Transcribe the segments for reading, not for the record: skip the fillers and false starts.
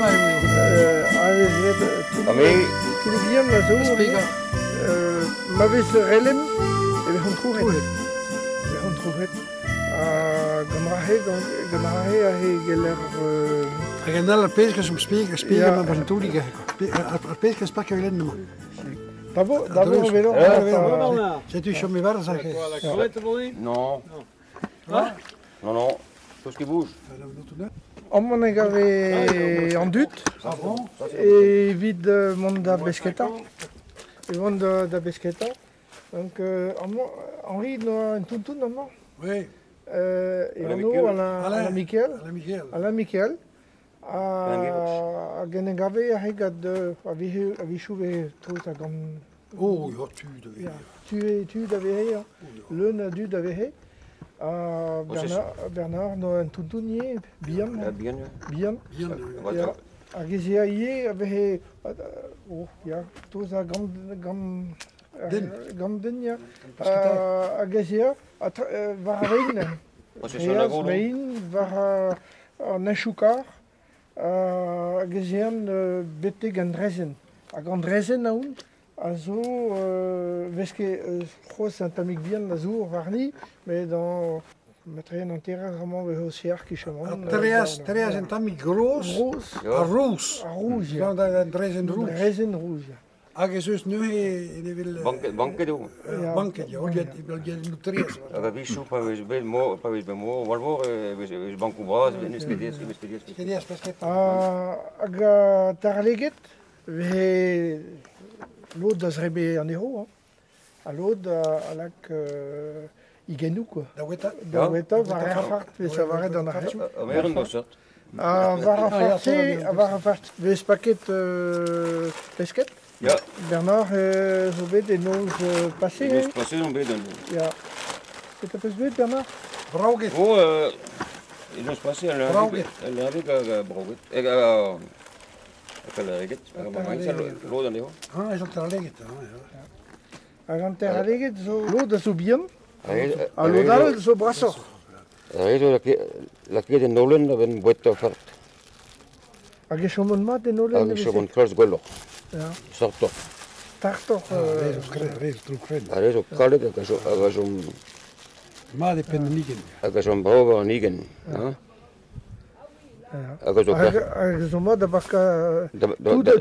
A vez graet toulloù bihan a zo. Ma vez relem e vez trouc'het. E vez trouc'het. Ha gant rahe, gant rahe aze geller... Hag an all ar pezh a chom speg, speg ma an toulig. Ar pezh a spak evel mañ. D'abord, d'abord, vélo. Setu chom e barzh hag... Non. Non, non. Tout ce qui bouge. Amañ e gave an dud evit mont da besketa. E vont da besketa. Donc, amañ, Henri noa un tonton amañ. Oui. E anv Alain Miquel. Alain Miquel. Hag en gave aze gant a-wechoù vez troet a gant... Oh, ya, tud a veze. Tud a veze, leun a dud a veze. Ha Bernard noa un tonton ivez, bihan. Bihan. Bihan. Hag ez ea ivez a veze... Oh, ya, toz a gant... Gant den, ya. Hag ez ea, war ar vein. Reaz, vein, war an henchoù-karr. Hag ez ean betek an draezhenn. Hag an draezhenn aon a zo vez ket c'hoazh un tammig bihan a zour warni, met dans matrean an terrain amañ vez o seac'h kichaman. Traezh un tammig gros, ha rouz. Ha rouz, ya. Gant an draezhenn rouz. Draezhenn rouz, ya. Hag ez eus neuze evel... Banket eo. Banket, ya, get no traezh. Hag a-wechoù pa vez bet mor, pa vez bet mor, war-vor, e vez bankoù bras, n'eus ket diaes, n'eus ket diaes. Ket diaes, pesket. Hag tarleged, vez lod da zrebe anezho, hein. Ha lod a lak higennoù, quoi. Da weta. Da weta, war ar fart, vez lavaret an arc'h. Ober an seurt. War ar fart-se, war ar fart, vez paket pesket. Ya. Bernard zo bet e noz passé. E noz passé on bet. Ya. Petra peus bet, Bernard? Braoget. Oh, e noz passé, Braoget. Al hag braoget. Hag al lod anezho. Ah, ez an teraleget. Ya. Hag an teraleget zo lod a zo bihan, ha lod all zo brasoc'h. Ar zo lakaet en holen a-benn boueta fart. Hag e chomont mat en holen? Hag e chomont kalz gwelloc'h. Ya. Sartoc'h. Tartoc'h. Ar re zo kalet hag a chom... Mat e penn an higenn. Hag a chom brav war an higenn. Hag a zo Hag a zo mat da barkañ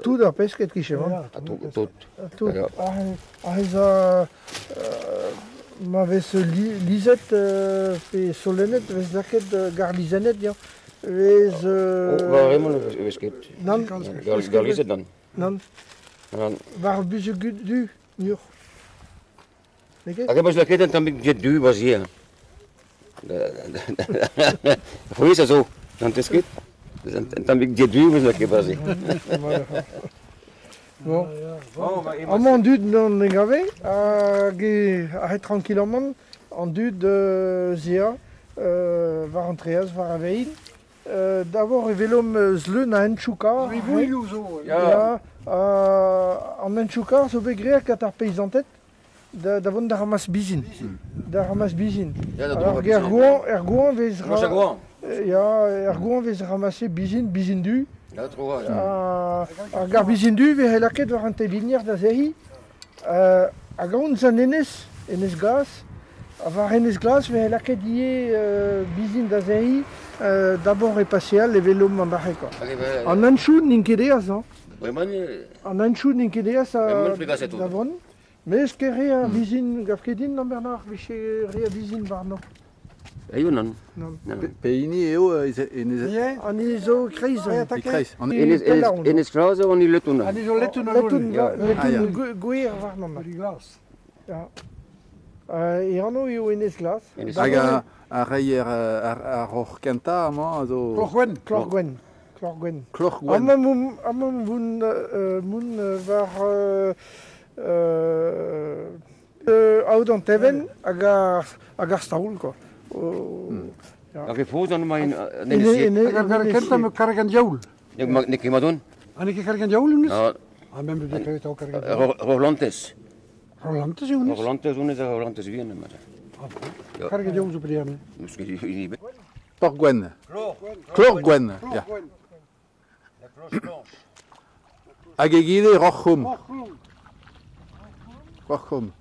tout ar pesked kichen. Tout. Tout. Ar a... Ma vez lizet pe solennet, vez lakaet garlizennet, ya. Vez... Oh, war e vez ket. Nann. Garlizet, nann. Nann. War buzhug du, mur. Hag e peus lakaet un tammig jet du war se. C'hwezh a zo, n'antez ket? Un tammig jet du peus lakaet war se. Bon. Amañ an dud n'en gave, hag e tranquillamant an dud zea war an traezh, war ar vein. D'abord e velomp zleun a henchoù-karr. Ribouilhoù zo. Ya. An henchoù-karr zo bet graet gant ar peizanted da vont da ramas bizin. Da ramas bizin. Alors er gouan vez... Ya, er gouan vez ramase bizin, bizin du. Hag ar bizin du vez lakaet war an tevinier da serriñ. Hag aon an enez, enez glas. War enez glas vez lakaet ivez bizin da serriñ. D'abord e paseal e velomp an dac'he, quoi. An henchoù n'int ket aes, hein. An henchoù n'int ket aes da vont. Mes ket re a bizin, gav ket din, Bernard, vije re a bizin warnañ. Aio, nann. Pehini eo enez... An enez zo kreiz. Kreiz. Enez glas eo an letun. An enez zo letun. Letun gwer warnañ. Glas. Ya. E anv eo enez glas. Hag ar reier ar roc'h kentañ amañ a zo... Kloc'h-gwenn. Kloc'h-gwenn. Kloc'h-gwenn. Kloc'h-gwenn. Amañ moun war... Aod an tevenn hag ar staol, quoi. Hag e foz an maen... Hag ar kentañ eo karg an diaoul. N'eo ket mat on. Ha n'eo ket karg an diaoul, honnezh? Ha mem bet klevet eo karg an diaoul. Rolantez. Rolantez eo honnezh? Rolantez honnezh ha Rolantez vihan. Karg an diaoul zo bet erne. N'eus ket hini ebet. Torgwenn. Kloc'h-gwenn. Ya. Hag egile Roc'hom. Roc'hom.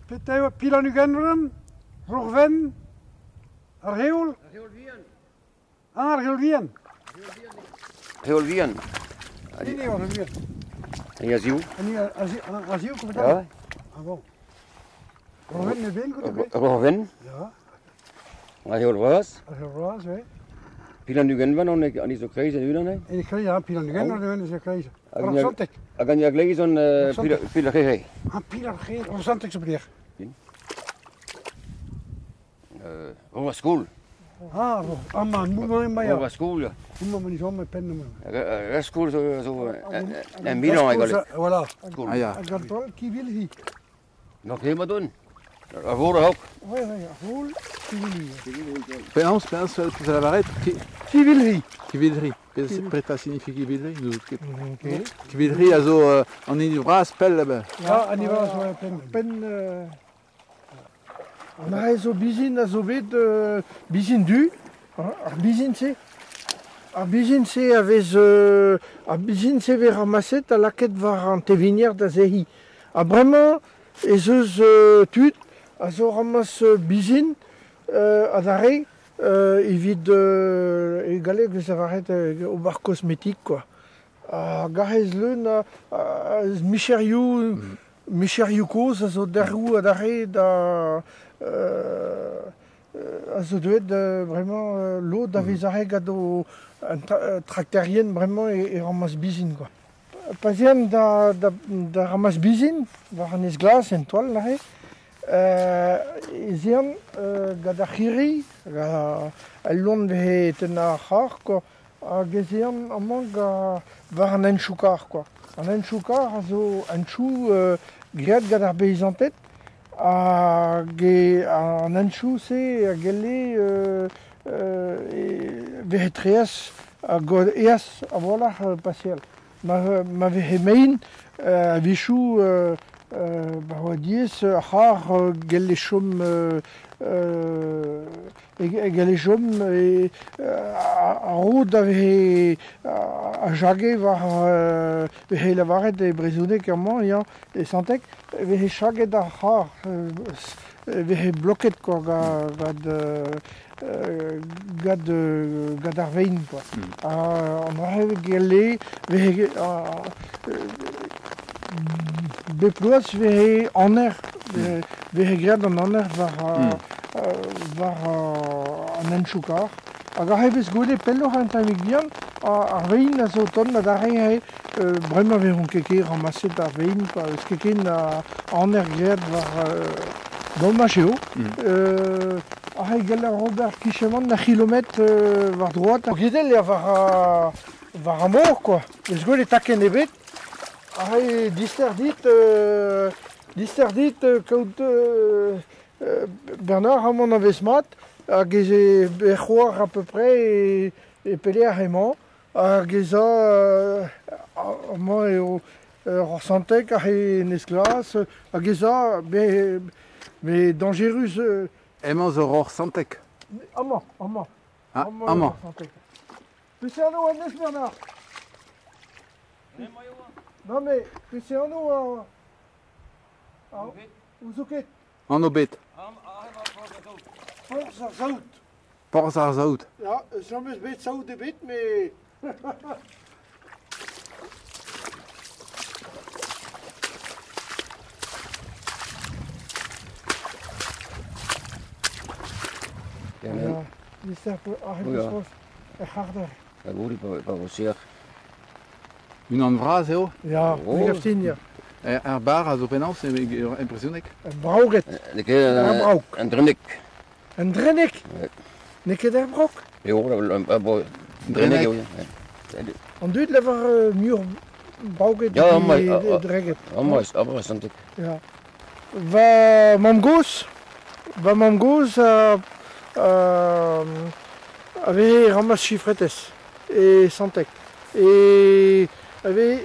Petra eo Pilan-Ugenvran, Roc'hven, ar Heol? Ar Heol Vihan. Ah, ar Heol Vihan. Heol Vihan. Hini eo ar Heol Vihan. Hini a ziv. Hini a ziv, kompetente? Ja. Ah bon. Roc'hven ne ven goude bet? Roc'hven. Ja. Ar Heol Vras. Ar Heol Vras, oui. Pilan-Ugenvan, on zo kreiz en unan, eh? En kreiz, ja, Pilan-Ugenvan, on zo kreiz. Roc'h-Santek. Hag an gleiz on Pilar-C'here. Ah, Pilar-C'here, Roc'h-Santek zo bleer. Roh skol. Ah, amañ, mouvement emañ ya. Roh skol, ya. Mouvement emañ ma penn emañ. Ar skol zo en Milan e galet. Voilà. Ah ya. Hag an toal Kivilhi. N'o ket emañ don. Ar vor a hok. Ouais, ouais, ar vor Kivilhi. Penaos, penaos, peus a lavaret? Kivilhi. Kivilhi. Petra signifie Kivilhi? N'eus ket. Kivilhi a zo an hini vras pell là-bas. Ja, an hini vras, ouais, penn. Penn... An a zo bizin a zo bet bizin du, ar bizin-se. Ar bizin-se a vez ar bizin-se vez ramaset a lakaet war an tevinier da zehi. Ha bremañ ez eus tud a zo ramas bizin adarre evit e galleg vez lavaret ober kosmetik quoi. Ha garez leun a micherioù micherioù kozh a zo derroù adarre da a zo deuet bremañ lod a vez arre gant o trakterien bremañ e ramas bizin quoi. Pa 'z ean da ramas bizin war an ez-glas en toal aze ez ean gant ar c'hirri al loen veze tennañ ar c'har quoi hag ez ean amañ war an hentchoù-kar quoi. An hentchoù-kar a zo hentchoù graet gant ar beizanted hag an hentchoù-se a gelle veze treaz hag eas a-walc'h paseal. Ma veze mein a-wechoù ba oa diaes ar c'har gelle chom gelle chom ar rod a veze a jage war veze lavaret e brezhoneg amañ ya e Santeg veze chaget ar c'har veze bloket quoi gant gant ar vein quoi. An dra gelle veze bep bloaz veze aner veze graet an aner war an hentchoù-kar. Hag ar vez goude pelloc'h an tammig bihan ar vein a zo tont adarre bremañ vezont ket ket ramaset ar vein pa eus ket ken aner graet war domaj eo. Ar gell ar ober kichemant ar kilometr war droad. Gedel eo war ar mor quoi. Eus goude takenn ebet. Ar dister dit kaout Bernard amañ a vez mat hag ez e c'hoar à peu près e pelec'h emañ hag ez a amañ eo Roc'h-Santeg hag en ez-glas hag ez a mais dañjerus Emañ zo Roc'h-Santeg. Amañ, amañ. Ah, amañ. Peseurt anv anez Bernard? Non mais peseurt anv a... Ouzo ket. Anv bet. Porzh ar saout. Porzh ar saout. Ja, james bet saout ebet, mais... Ja, dister ar e c'harder. A gouri pa vo seac'h. Unan vras eo? Ja, megaftin, ya. Ar bar a zo penaos e brezhoneg? Braoget. Ar braok. An drennek. An drennek? N'eo ket ar braok? Eo, drennek eo. An dud levar muioc'h braoget e dreget. Amañ, amañ, santek. Ja. Va mamm-gozh avait ramas chifretez e Santeg. E avait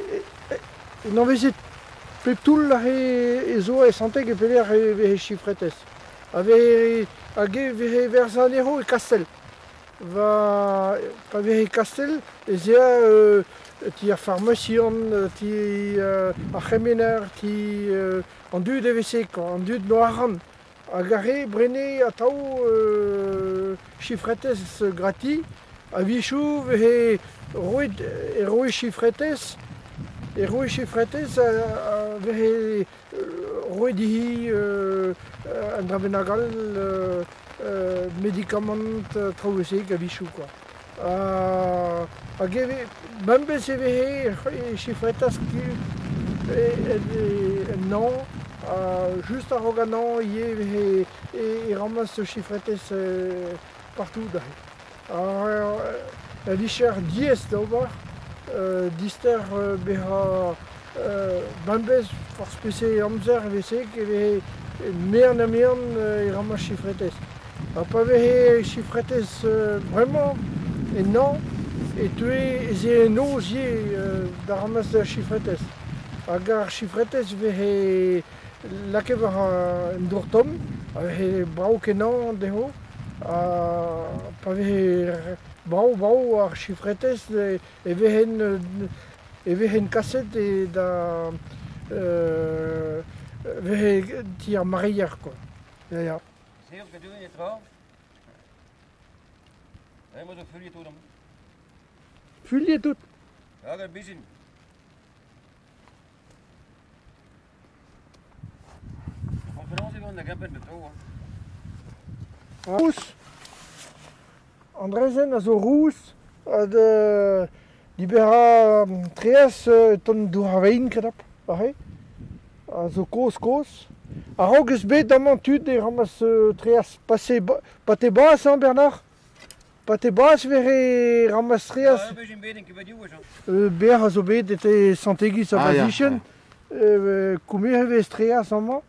n'en veze Pep toull e zo e santeg e pelec'h e vehe chifretez. Hag e vehe verzañ anezho e Kastell. Va, pa vehe Kastell ez ea ti ar farmasian, ti ar c'hemener, ti an dud e veze, an dud no arc'hant. Hag ar re brene atav chifretez grati, a-wechoù vehe roet e roe chifretez, e roe chifretez a vehe roet dihi un dra bennak all, medikamant traoù eus-se a-wechoù quoi. Hag e bemdez e vehe e chifretez en hañv, just a-raok an hañv ivez e vehe e ramas chifretez partout aze. A vicher diaes d'ober, dister bezañ bemdez forzh peseurt amzer e veze e vehe mean ha mean e ramas chifretez. Ha pa vehe chifretez bremañ en hañv e teue ez eo en noz ivez da ramas chifretez. Hag ar chifretez vehe lakaet war an dour tomm, a vehe brav-kenañ dezho, ha pa vehe brav-brav ar chifretez e vehen kaset da vehe ti ar marilher quoi. Ya ya. Seurt bet e tra? Emañ zo fuliet tout amañ. Fuliet tout? Hag ar bezhin. Konferans e vont da Gemper bep tro. Rous. An draezhenn a zo rous hag diberañ traezh ton dour-vein kredap aze. A zo kozh-kozh. A-raok eus bet amañ tud e ramas traezh pase pate bas hañ Bernard? Pate bas vehe ramas traezh. Ber a zo bet ete Santegiz ha Bazichen. Komer e vez traezh amañ.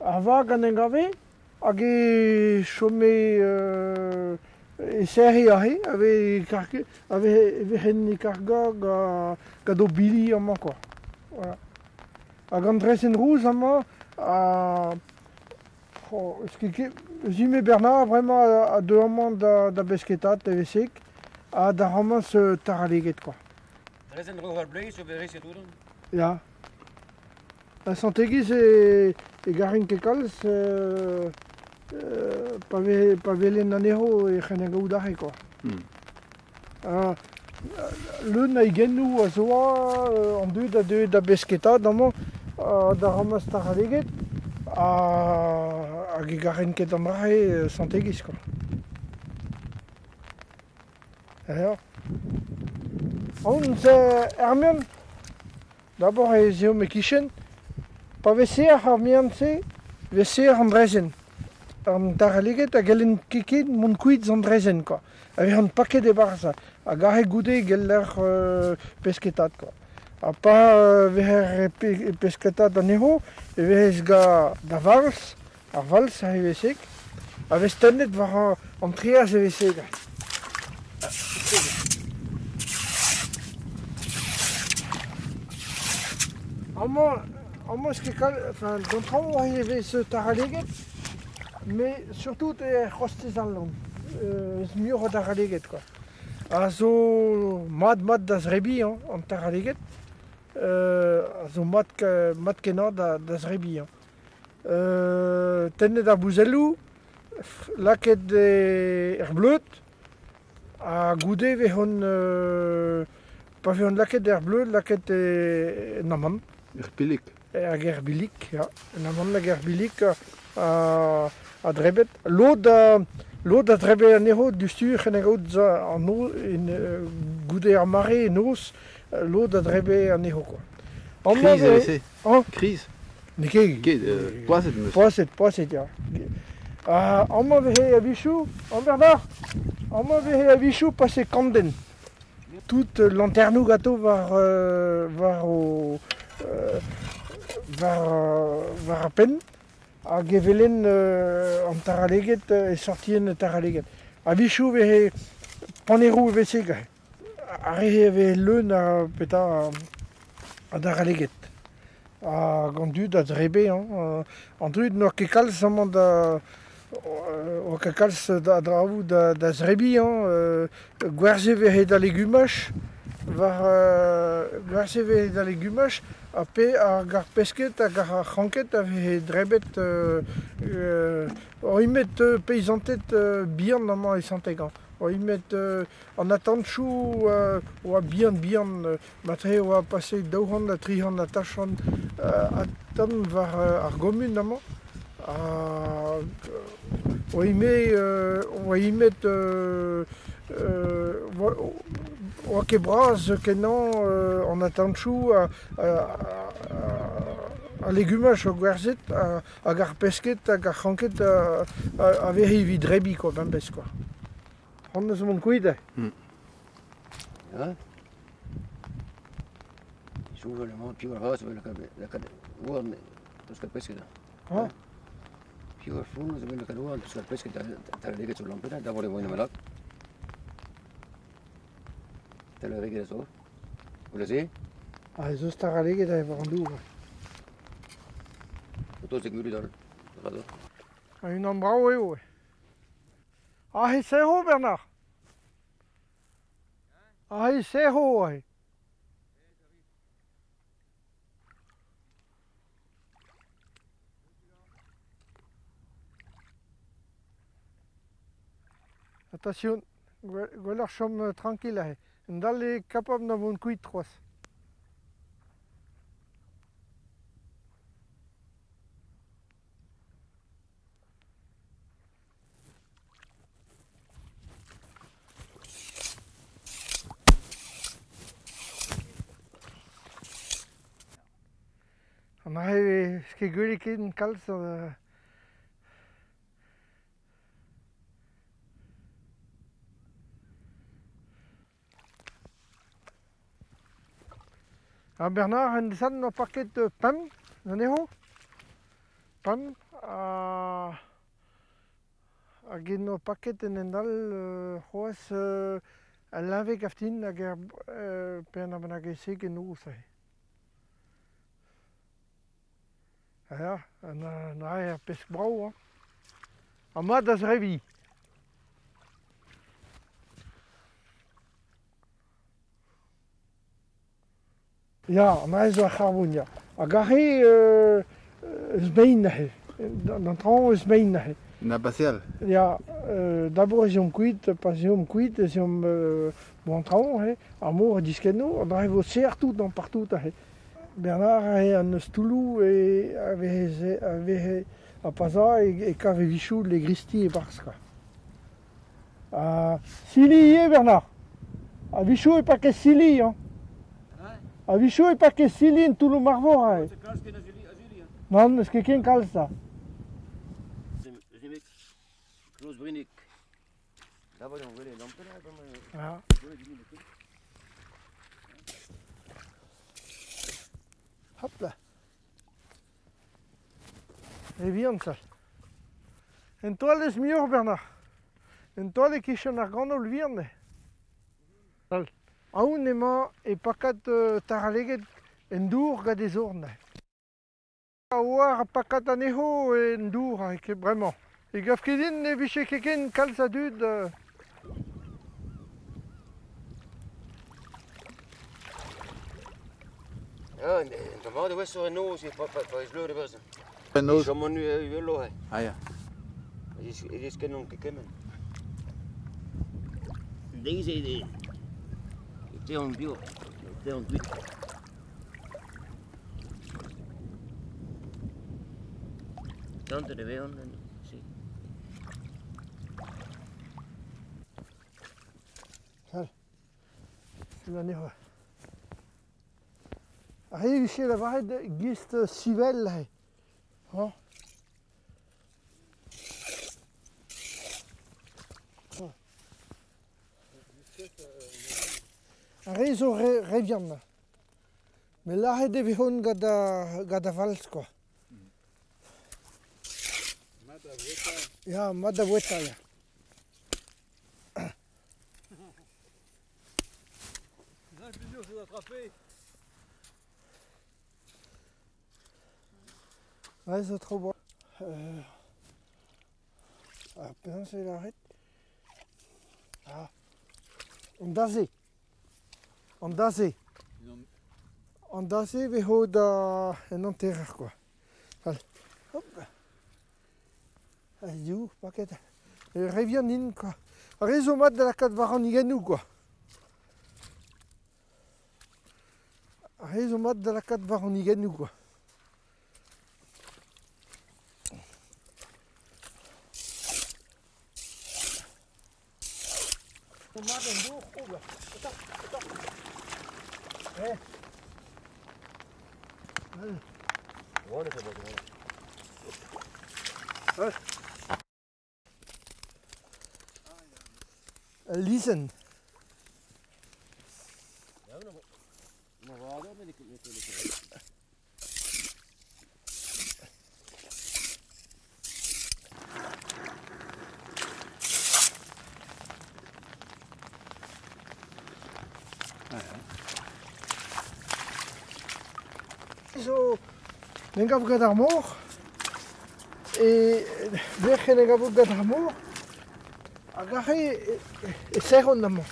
Ar vag an engave hag e chome e serriñ aze a vehen e kargañ gant o bili amañ quoi. Voilà. Hag an draezhenn rous amañ eus ime Bernard bremañ a deu amañ da besketat e veze ha da ramas taraleged quoi. Draezhenn rous ar bleiz zo bet reizhet tout. Ya. A Santegiz e garin ket kalz pa velen anezho e c'hell gaout aze quoi. Leun a higennoù a zo an dud a deu da besketat amañ da ramas taraleged hag e garen ket an dra-se Santegiz quoi. Ya. Aon er mean, d'abord ez eo e-kichen, pa vez serr ar mean-se, vez serr an draezhenn. An taraleged a gellen ket ket mont kuit an draezhenn quoi. A vez an paket e-barzh hag aze goude geller pesketat quoi. Ha pa vezer pesketat anezho e vez ga da vals, ar vals a veze, a vez tennet war an traezh e veze. Amañ eus ket kalz, enfin, d'an traoñ e vez taraleged, mais surtout er c'hostez all eus muioc'h a daraleged quoi. A zo mat-mat da zebriñ hañ, an taraleged, a zo mat-kenañ da zebriñ hañ. Tennet ar bouzelloù, lakaet er bleud, ha goude vez pa vez lakaet er bleud, lakaet en amann. Er billig. Hag er billig, ya. En amann hag er billig a drebet. Lod a drebe anezho diouzhtu en gaout an noz, goude ar mare en noz, lod a drebe anezho quoi. Kriz e veze? Kriz? N'eo ket. Ket, poazhet 'meus. Poazhet, ya. Amañ vehe a-wechoù, an Bernard, amañ vehe a-wechoù pase kant den. Tout lanternoù ganto war o war ar penn hag e velen an taraleged e sortien an taraleged. A-wechoù vehe paneroù e veze ar re e veze leun a petra a daraleged. Hag an dud a drebe, hein. An dud n'oa ket kalz amañ da... oa ket kalz da draoù da zrebiñ, hein. Gwerzhet 'veze da legumaj, war gwerzhet 'veze da legumaj, ha pe hag ar pesked hag ar c'hranked a veze drebet oimet peizanted bihan amañ e Santeg, hein. Oimet an atantoù oa bihan-bihan, matre oa pase 200 ha 300 atachant atant war ar gomun amañ. Oa imet oa ket bras kenañ an atantoù a legumaj o gwerzhet hag ar pesked hag ar c'hranked a veze evit drebiñ kwa, bemdez kwa. C'hoant eus mont kuit eo. Ya. Soñjal emañ piv ar c'hazh lakaat houarn deus ket pesked. Ha? Piv ar fourn zo bet lakaat houarn deus ket pesked da zo lampet da vont e voen malad. Talareged a zo. Oula se? Ah, ez eus taraleged war an dour. O tozek mulut all. Unan brav eo. Ah, e serro, Bernard? Ah, e serro, aze. Attention, gwelloc'h chom tranquille aze. Un dall eo kapabl da vont kuit c'hoazh. An aze ket gwelet ken kalz. Ha Bernard en deus ur paket pemp anezho. Pemp hag en ur paket en hent-all c'hoazh al liñveg aftin hag ar penn bennak e-se en noz aze. Ya, an aze ar pesk brav hein. Ha mat da zebriñ. Ya, an aze zo ar c'harbon, ya. Hag aze eus mein aze. D'an traoñ eus mein aze. Na baseal? Ya, d'abord ez eomp kuit, pa 'z eomp kuit ez eomp bon an traoñ aze, ar mor a diskenno, an dra e vo serr tout an partout aze. Bernard aze an eus toulloù e a veze ha pa 'z a e kav e vichoù le gristi e-barzh kwa. Ha sili ivez Bernard. A-wechoù e pakez sili hein. A-wechoù e pakez sili en toulloù marvor aze. Nann, n'eus ket ken kalz da. Ya. Hop là. E vihan ça. En toal eus muioc'h Bernard. En toal e-kichen ar ganol vihan eo. Aon emañ e pakad taraleged en dour gant e zorn. A oar pakad anezho en dour ket bremañ. E gav ket din ne vije ket ken kalz a dud. Ja, da war zo en noz, pa ez leur e En noz? Chom an uheloc'h. Ah ya. Ez eus ket ket kement. Deiz e teont bio, teont kuit. Tantet e vezont, si. Sal. Anezho. Aze e vije lavaret gist sivel aze. Hañ. Ar re zo re vihan. Met lâret e vezont gant ar valz kwa. Mat da voueta. Ya, mat da voueta, ya. C'est ça le plus dur, c'est d'attraper. Ouais, zo tro boa. Ah, penaos e lâret. Ah. An daze. An daze. An daze vezo da en hanterer, quoi. Allez, hop. Allez, diou, paket. Re vihan int, quoi. Ar re zo mat da lakaat war an higennoù, quoi. Ar re zo mat da lakaat war an higennoù, quoi. Mat en dour, oh là. Attends, attends. Eh. Allez. Allez. Lizen. Zo n'en gav gant ar mor e verc'h en gav gant ar mor hag ar re e serront amañ.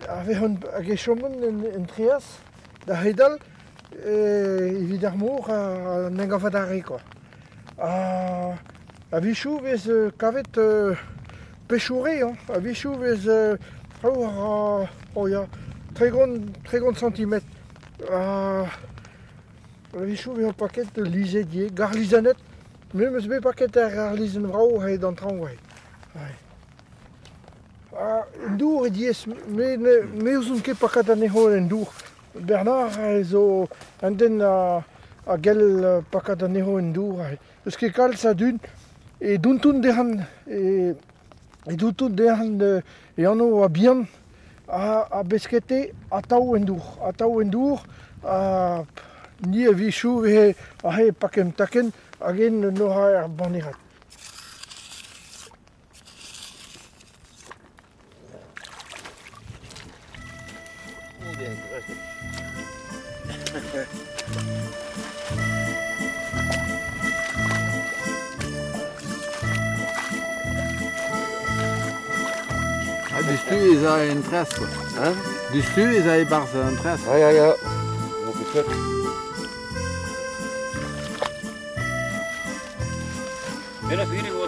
Hag e chomont en treaz da hedal evit ar mor n'en gav ar re quoi. A-wechoù vez kavet pechoure, hein. A-wechoù vez oh ya, 30 cm. A-wechoù vez ur paket lizet ivez, garlizanet. Me 'm eus bet paket ar garlizenn vrav eo d'an traoñ. Ouais. En dour e diaes, me ouzon ket pakat anezho en dour. Bernard zo un den a gell pakat anezho en dour. Eus ket kalz a dud e dountoun dezhan, e dountoun dezhan e anv a bihan a beskete atav en dour. Atav en dour, ni a-wechoù e aze paken taken hag en n'aura ar bannerad. Ah, du stu ez a en tras, quoi. Hein? Du stu ez a e-barzh en tras. Ya, ya, ya. Bena fini.